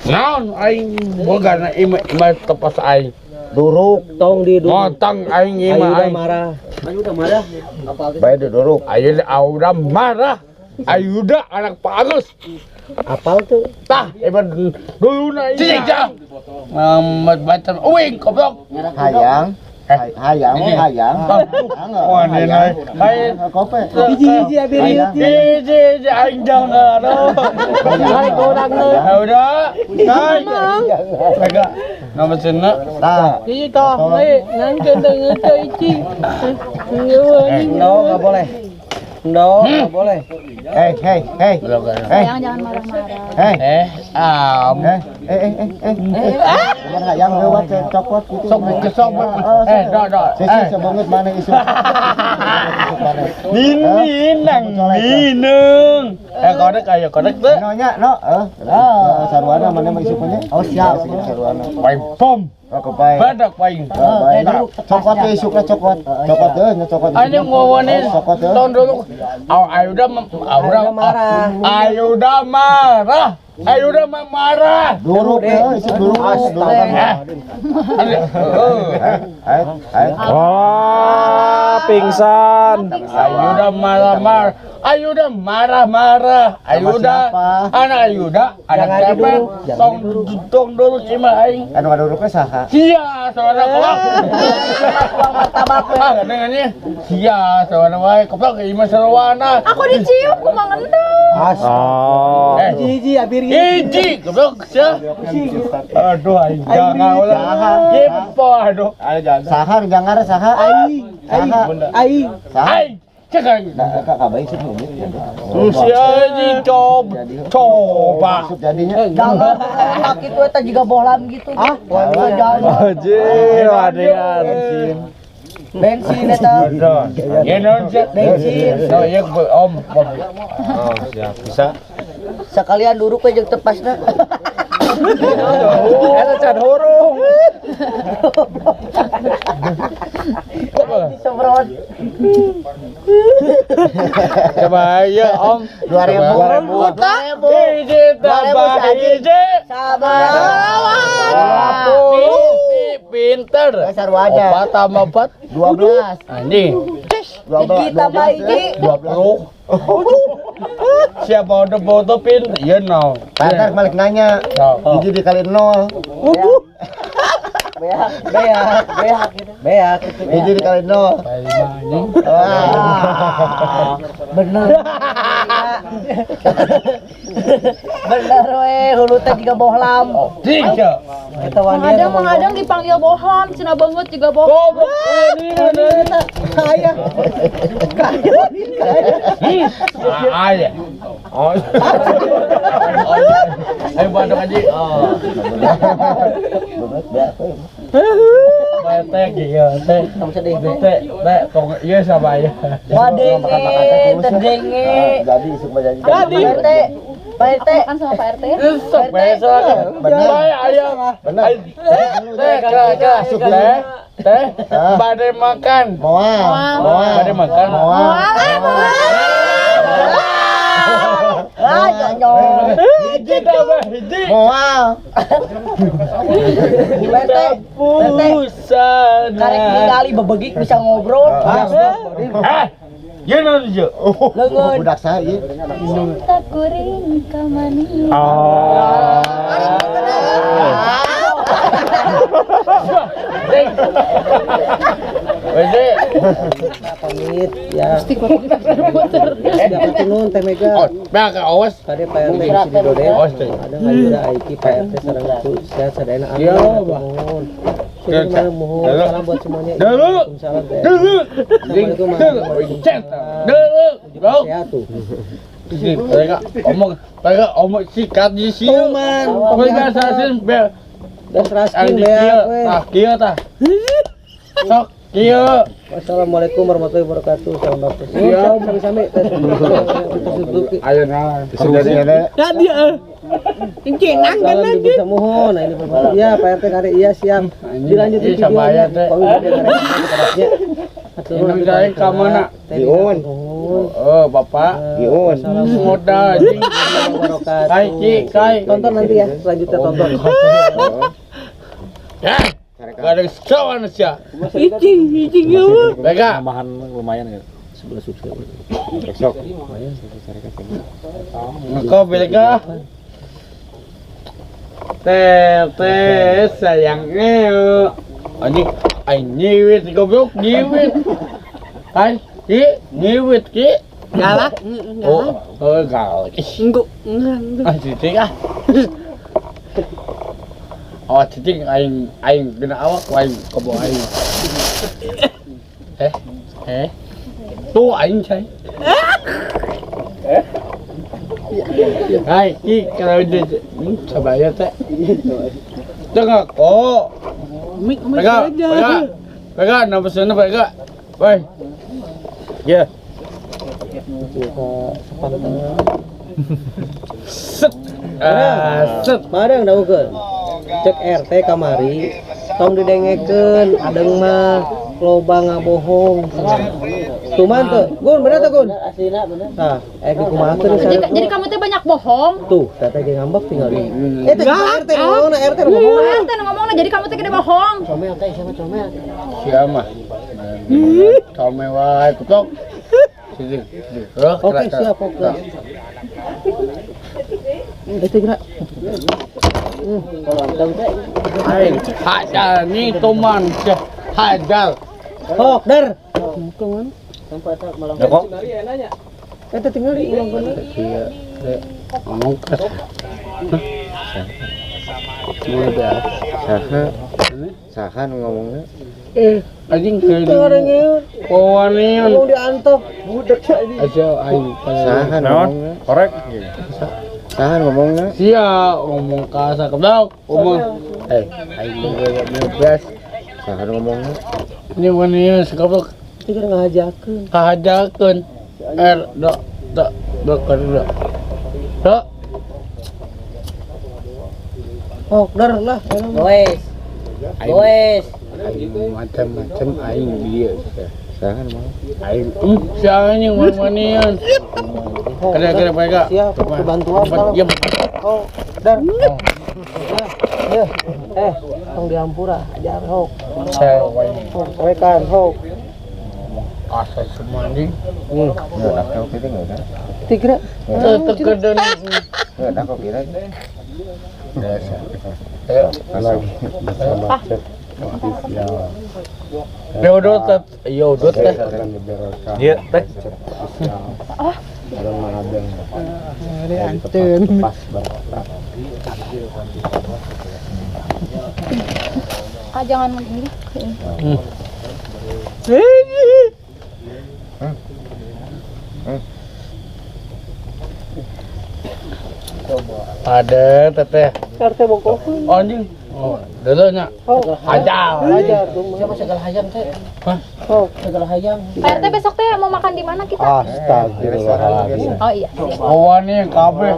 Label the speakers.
Speaker 1: Naon aing boga na imah imah tepas aing.
Speaker 2: Duruk.
Speaker 3: Tong di duruk.
Speaker 1: Ngotang aing imah
Speaker 3: Ayo
Speaker 1: aing.
Speaker 3: Marah.
Speaker 4: Ayo udah marah.
Speaker 2: Bae duruk.
Speaker 1: Ayo udah marah. Ayuda anak Pak Agus.
Speaker 3: Apal tuh.
Speaker 1: Tah, hebat dulu na ini. Mamat baca uing goblok.
Speaker 2: Hayang. Hayang, hayang.
Speaker 1: Wah, ini naik.
Speaker 2: Kope.
Speaker 3: Hiji-hiji abi riut.
Speaker 1: Hiji hiji aing jangan.
Speaker 3: Hai korang.
Speaker 1: Udah. Hai. Mega. Nama cina.
Speaker 2: Tah.
Speaker 5: Iya toh, ngan teu ici.
Speaker 3: No, enggak boleh. No, enggak boleh.
Speaker 2: Hey, hey, hey. Hey.
Speaker 6: Sayang, jangan marah-marah.
Speaker 2: Hey.
Speaker 1: Eh, am.
Speaker 2: Eh, eh, eh, eh, eh. Bukan hayang lewat cokot gitu.
Speaker 1: Sok sok. Eh, dah dah.
Speaker 2: Sisi sebanget mana isu.
Speaker 1: Nini nang nineng. Eh, kodek ayo kodek tuh.
Speaker 2: Nonya, no. Eh, sarwana mana mah isu punya?
Speaker 4: Oh, siap.
Speaker 2: Sarwana.
Speaker 1: Paing pom.
Speaker 2: Oh, kepaing.
Speaker 1: Badak paing.
Speaker 2: Cokot tuh isukna cokot. Cokot deh, nya cokot.
Speaker 1: Ini ngomongin
Speaker 2: cokot deh.
Speaker 1: Tahun dulu. Ayo udah marah. Ayo udah marah. Ayo udah marah.
Speaker 2: Duruk deh, isuk duruk.
Speaker 7: Wah, pingsan.
Speaker 1: Ayo udah marah-marah. Ayo udah marah-marah. Ayo udah anak Ayuda, anak siapa? Tong tong dulu cima aing.
Speaker 2: Anu ngadurukna saha?
Speaker 1: Sia, soalnya kolak.
Speaker 4: Martabak.
Speaker 1: Ah, dengannya. Sia, soalnya wae koplok ima sarwana.
Speaker 6: Aku dicium, aku mau ngendong.
Speaker 7: Oh.
Speaker 3: Hiji-hiji abi riut.
Speaker 1: Hiji, goblok sia. Aduh aing jangan ulah. Kepo aduh.
Speaker 2: Saha jangan saha.
Speaker 3: Aing, aing, aing.
Speaker 2: Saha.
Speaker 1: Aing, cek aing.
Speaker 2: Nah, kakak kabai sih ini.
Speaker 1: Sia ini coba coba.
Speaker 2: Jadinya.
Speaker 4: Jangan itu eta juga bohlam gitu.
Speaker 3: Ah,
Speaker 4: jangan.
Speaker 7: Anjir, wadean.
Speaker 4: Bensin eta.
Speaker 1: Ya non sih.
Speaker 4: Bensin.
Speaker 1: Oh iya om.
Speaker 7: Oh, siap. Bisa.
Speaker 4: Sekalian duruk we jeung tepasna.
Speaker 7: Eta can hurung.
Speaker 4: Disemprot.
Speaker 1: Coba ya om.
Speaker 2: 2000.
Speaker 1: Hiji tambah hiji.
Speaker 4: Sama.
Speaker 1: Pinter.
Speaker 2: Sarwana.
Speaker 1: Opat tambah 4
Speaker 2: 12.
Speaker 1: Anjing.
Speaker 4: Hiji tambah hiji.
Speaker 1: 20. Siapa udah foto pin? Iya no.
Speaker 2: Pantar balik nanya. Hiji dikali 0.
Speaker 4: Beak, beak, beak gitu.
Speaker 3: Beak gitu.
Speaker 2: Hiji dikali 0. Wah.
Speaker 4: Bener. Bener we, hulu teh jiga bohlam.
Speaker 1: Tiga.
Speaker 3: Eta wanian.
Speaker 6: Mengadang mengadang dipanggil bohlam, cina banget juga bohlam.
Speaker 1: Goblok. Ini
Speaker 3: Kaya. Kaya.
Speaker 1: Kaya. Oh. Ayo bandung aja. Oh. Teh gitu, teh.
Speaker 4: Kamu sedih.
Speaker 1: Teh, teh, tong iya sama ya.
Speaker 4: Wadenge, terdenge.
Speaker 2: Jadi isuk mah jadi.
Speaker 4: Pak RT. Pak RT.
Speaker 6: Makan sama Pak RT.
Speaker 1: Sok besok.
Speaker 2: Bener.
Speaker 1: Ayam.
Speaker 2: Bener.
Speaker 1: Teh, teh, teh. Badai makan.
Speaker 2: Moal. Moal.
Speaker 1: Badai makan.
Speaker 2: Moal.
Speaker 4: Ah, nyonyol.
Speaker 1: Hiji tambah hiji.
Speaker 2: Moal.
Speaker 4: Pak RT.
Speaker 1: Pusana.
Speaker 4: Karek ningali bebegik bisa ngobrol.
Speaker 1: Eh, ya non je.
Speaker 4: Leungeun.
Speaker 2: Budak saya ieu.
Speaker 6: Cinta kuring kamani.
Speaker 7: Oh.
Speaker 1: Wede.
Speaker 3: Pamit ya.
Speaker 6: Pasti puter-puter.
Speaker 3: Siap turun Teh Mega.
Speaker 1: Oh, beak awas.
Speaker 3: Tadi Pak RT di sini dode.
Speaker 1: Awas teh.
Speaker 3: Ada Ayuda Aiki Pak RT sareng ku sehat sadayana amin.
Speaker 1: Ya,
Speaker 3: Mohon. Mohon salam buat semuanya.
Speaker 1: Dulu.
Speaker 3: Waalaikumsalam Teh.
Speaker 1: Dulu.
Speaker 3: Assalamualaikum warahmatullahi
Speaker 1: Dulu.
Speaker 3: wabarakatuh. Sehat tuh.
Speaker 1: Mereka omong, mereka omong sikat di sini.
Speaker 3: Tuman.
Speaker 1: Mereka sasin be.
Speaker 3: Das raskin beak we.
Speaker 1: Tah kieu tah. Sok kieu.
Speaker 3: Wassalamualaikum warahmatullahi wabarakatuh. Salam bakti. Siap, sami-sami.
Speaker 1: Ayo nah.
Speaker 5: Tadi eh. Cenang kan
Speaker 3: Salam ibu samuhun. Nah ini bermanfaat. Iya, Pak RT kare iya siap. Dilanjutin
Speaker 1: Iya, sama
Speaker 3: videonya.
Speaker 1: ya, Teh.
Speaker 3: Kami beda kare.
Speaker 1: Indung cai ka mana?
Speaker 2: Diun.
Speaker 1: Oh, Bapak.
Speaker 2: Diun.
Speaker 1: Modal anjing. Kai ki kai.
Speaker 3: Tonton nanti ya, selanjutnya tonton.
Speaker 1: Ya. Gak ada kawan sia.
Speaker 5: Icing, icing ya.
Speaker 1: Bega.
Speaker 7: Tambahan lumayan gitu.
Speaker 3: 11 subscriber.
Speaker 7: Sok.
Speaker 1: Engkau Bega. Teh sayang anjing aing nyiwit goblok nyiwit. Kai ki nyiwit ki.
Speaker 5: Galak,
Speaker 1: Oh, oh galak.
Speaker 5: Enggak, enggak.
Speaker 1: Ah cicing ah. Oh cicing aing aing kena awak aing kebo aing. Tuh aing cai. Hai, ki kalau dia sabaya teh. Jangan kok.
Speaker 5: Mik, mik
Speaker 1: Pega,
Speaker 5: aja.
Speaker 1: pega. Pega, napasna pega. Woi.
Speaker 7: Ya.
Speaker 1: Set. Set.
Speaker 3: Madang daukeun. Cek RT kamari, tong didengekeun adeng mah loba ngabohong. Cuman tuh, Gun, bener tuh Gun?
Speaker 4: Aslina bener.
Speaker 3: Nah, kumaha tuh
Speaker 6: Jadi kamu teh banyak bohong.
Speaker 3: Tuh, teteh ge ngambek tinggal di. Eh, teh RT ngomongna, RT ngomong.
Speaker 6: RT ngomongna jadi kamu teh gede bohong.
Speaker 4: Comel teh siapa comel?
Speaker 1: Siapa? Comel wae, goblok. Sini, sini.
Speaker 3: Oke, siap, oke. Itu gerak.
Speaker 1: Aing hajar nih teman, hajar.
Speaker 3: Hok, dar.
Speaker 7: Ya kok.
Speaker 3: Eta tinggal di ulang bener.
Speaker 1: Iya, ngomong ke. Mudah.
Speaker 2: Saha. Saha nu ngomongna?
Speaker 1: Anjing ke.
Speaker 3: Oh,
Speaker 1: Wanian.
Speaker 3: Ngomong diantep. Budak anjing.
Speaker 1: Aja aing.
Speaker 2: Saha nu
Speaker 7: Naon?
Speaker 2: ngomongna?
Speaker 7: Korek.
Speaker 2: Saha nu ngomongna?
Speaker 1: Sia ngomong kasar goblok. Ngomong. Aing bebas.
Speaker 2: Saha nu ngomongna?
Speaker 1: Ini wanian segoblok.
Speaker 3: Itu kan ngahajakeun.
Speaker 1: Kahajakeun. R do do do do. Do.
Speaker 3: Hok, dar lah.
Speaker 4: Goes. Goes.
Speaker 1: Aing macam-macam aing dia.
Speaker 2: Saha nu ngomongna?
Speaker 1: Aing sia anjing wanian. Kena-kena mereka.
Speaker 3: Siap, bantuan kalau.
Speaker 1: Iya.
Speaker 3: Oh, dar. Ya. Tong diampura, ajar hok. Hok, soekan hok.
Speaker 1: Kasar semua anjing.
Speaker 2: Nggak tahu kita nggak ada.
Speaker 3: Tiga.
Speaker 1: Tegeden.
Speaker 2: Nggak ada kok kira.
Speaker 1: Biasa. Ayo.
Speaker 2: Lagi.
Speaker 1: Ya udah teh. Ya udah teh.
Speaker 7: Iya, teh.
Speaker 6: Ah jangan ini.
Speaker 1: Ada teteh.
Speaker 3: RT bokokeun.
Speaker 1: Anjing. Oh, dulu nya. Hajar.
Speaker 3: Hajar tuh.
Speaker 4: Siapa segala hayam teh?
Speaker 1: Hah?
Speaker 3: Hok.
Speaker 4: Segala hayam.
Speaker 6: Pak RT besok teh mau makan di mana kita?
Speaker 7: Astagfirullahaladzim.
Speaker 6: Oh iya.
Speaker 1: Awan nih kabeh.